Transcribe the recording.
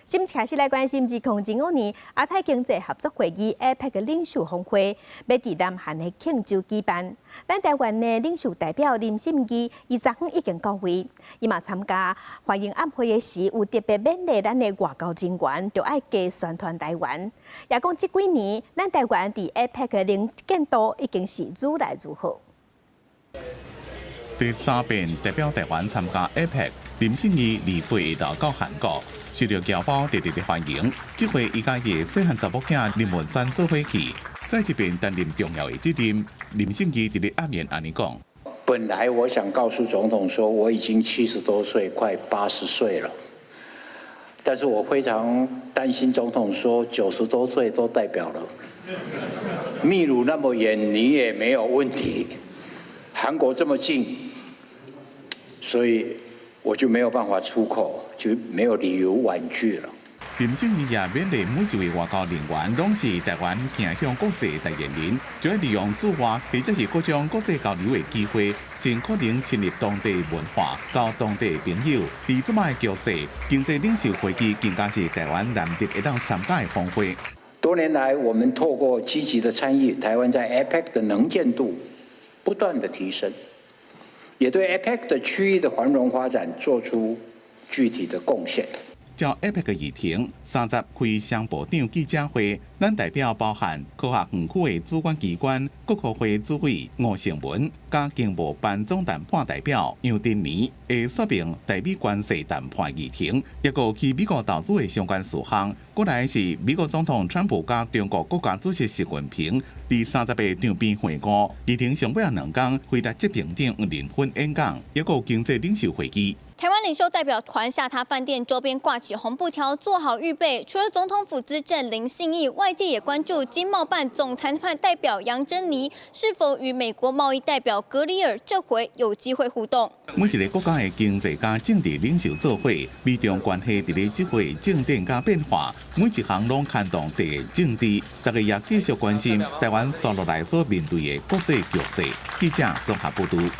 新聞開始來關心2025年亞太經濟合作會議 APEC 的領袖峰會，欲佇南韓的慶州舉辦。咱台灣的領袖代表林信義，伊昨昏已經到位，伊嘛參加歡迎宴會的時，有特別勉勵咱的外交人員，著愛加宣傳台灣。也講這幾年，咱台灣佇 APEC 的能見度已經是愈來愈好。第三遍代表台灣參加 APEC，林信義28下晝到韓國，受到僑胞熱烈的歡迎。這回伊佮伊的細漢查某囝林文山做伙去，在這邊擔任重要的責任。林信義佇咧暗面按呢講：本來我想告訴總統說，我已經70多歲，快80歲了，但是我非常擔心總統說90多歲都代表了，秘魯那麼遠，你也沒有問題，韓國這麼近。所以我就沒有辦法出口，就沒有理由婉拒了。林信義也勉勵每一位外交人員，攏是台灣行向國際代言人，就愛利用駐外或者是各種國際交流的機會，盡可能深入當地文化，交當地朋友。佇這擺的局勢，經濟領袖會議更加是台灣難得會當參加的峰會。多年來，我們透過積極的參與，台灣在 APEC 的能見度不斷的提升。也對 APEC 的區域的繁榮發展做出具體的貢獻。照 APEC 的議程，30開雙部長記者會，咱代表包含科學園區的主管機關、國科會主委吳勝文，佮經貿辦總談判代表楊振寧，會說明台美關稅談判議程，抑閣去美國投資的相關事項。過來是美國總統川普佮中國國家主席習近平佇30當邊會晤，議程上尾仔2工，輝達執行長黃仁勳演講，抑閣經濟領袖會議。台灣領袖代表團下榻飯店周邊掛起紅布條，做好預備。除了總統府資政林信義，外界也關注經貿辦總談判代表楊珍妮是否與美國貿易代表格里爾這回有機會互動。每一個國家的經濟佮政治領袖做伙，美中關係佇咧這回進展佮變化，每一項攏牽動地緣政治，大家也繼續關心台灣紲落來所面對的國際局勢。記者綜合報導。